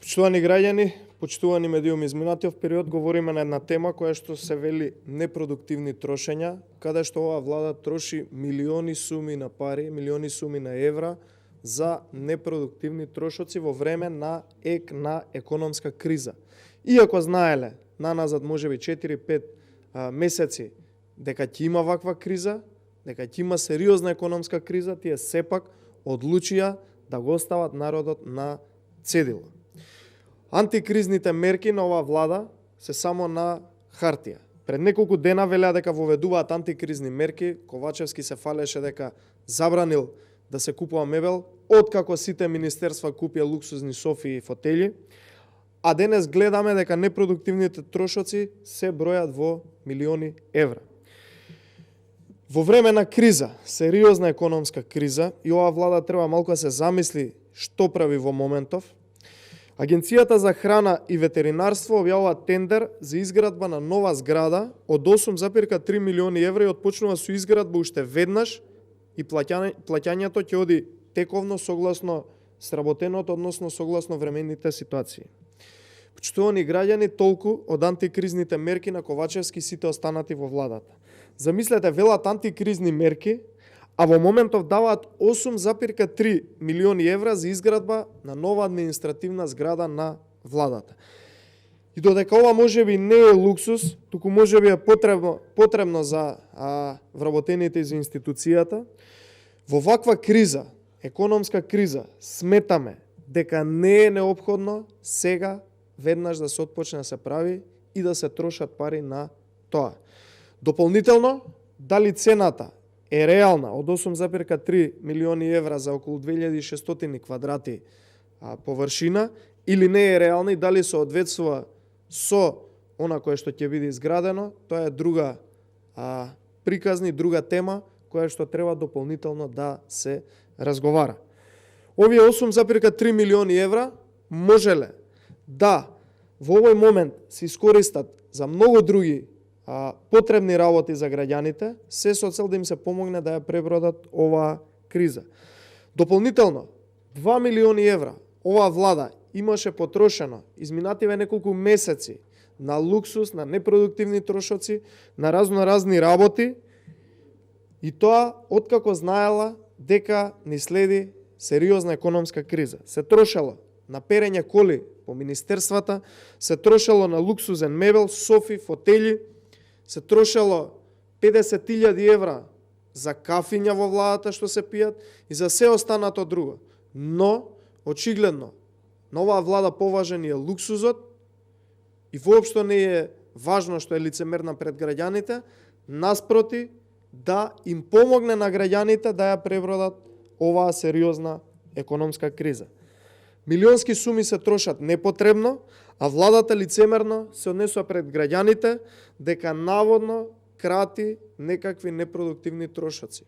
Почитувани граѓани, почитувани медиуми, изминатиот период говориме на една тема која што се вели непродуктивни трошења, каде што оваа влада троши милиони суми на пари, милиони суми на евра за непродуктивни трошоци во време на економска криза. Иако знаеле наназад можеби 4-5 месеци дека ќе има ваква криза, дека ќе има сериозна економска криза, тие сепак одлучија да го остават народот на цедило. Антикризните мерки на оваа влада се само на хартија. Пред неколку дена велеа дека воведуваат антикризни мерки, Ковачевски се фалеше дека забранил да се купува мебел, откако сите министерства купија луксузни софи и фотели, а денес гледаме дека непродуктивните трошоци се бројат во милиони евра. Во време на криза, сериозна економска криза, и оваа влада треба малку да се замисли што прави во моментов. Агенцијата за храна и ветеринарство објавува тендер за изградба на нова зграда од 8,3 милиони евра и отпочнува со изградба уште веднаш и плаќањето ќе оди тековно согласно сработеното, односно согласно временните ситуации. Почитувани граѓани, толку од антикризните мерки на Ковачевски сите останати во владата. Замислете, велат антикризни мерки, а во моментов даваат 8,3 милиони евра за изградба на нова административна зграда на владата. И додека ова можеби не е луксус, туку можеби е потребно за вработените из институцијата, во ваква криза, економска криза, сметаме дека не е неопходно сега веднаш да се отпочне да се прави и да се трошат пари на тоа. Дополнително, дали цената е реална од 8,3 милиони евра за околу 2600 квадрати површина или не е реална и дали се одветствува со она кое што ќе биде изградено, тоа е друга приказни, друга тема која што треба дополнително да се разговара. Овие 8,3 милиони евра можеле да во овој момент се искористат за многу други потребни работи за граѓаните, се со цел да им се помогне да ја пребродат оваа криза. Дополнително, 2 милиони евра оваа влада имаше потрошено изминативе неколку месеци на луксус, на непродуктивни трошоци, на разни работи, и тоа откако знаела дека ни следи сериозна економска криза. Се трошело на перење коли по министерствата, се трошело на луксузен мебел, софи, фотели, се трошело 50.000 евра за кафиња во владата што се пијат и за се останато друго. Но, очигледно, на оваа влада поважен е луксузот и воопшто не е важно што е лицемерна пред граѓаните, наспроти да им помогне на граѓаните да ја пребродат оваа сериозна економска криза. Милионски суми се трошат непотребно, а владата лицемерно се однесува пред граѓаните дека наводно крати некакви непродуктивни трошоци.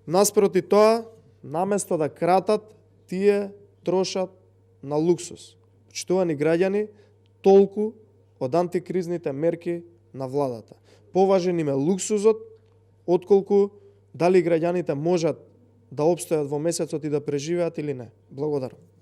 Наспроти тоа, наместо да кратат, тие трошат на луксус. Почитувани граѓани, толку од антикризните мерки на владата. Поважен им е луксузот, отколку дали граѓаните можат да опстојат во месецот и да преживеат или не. Благодарам.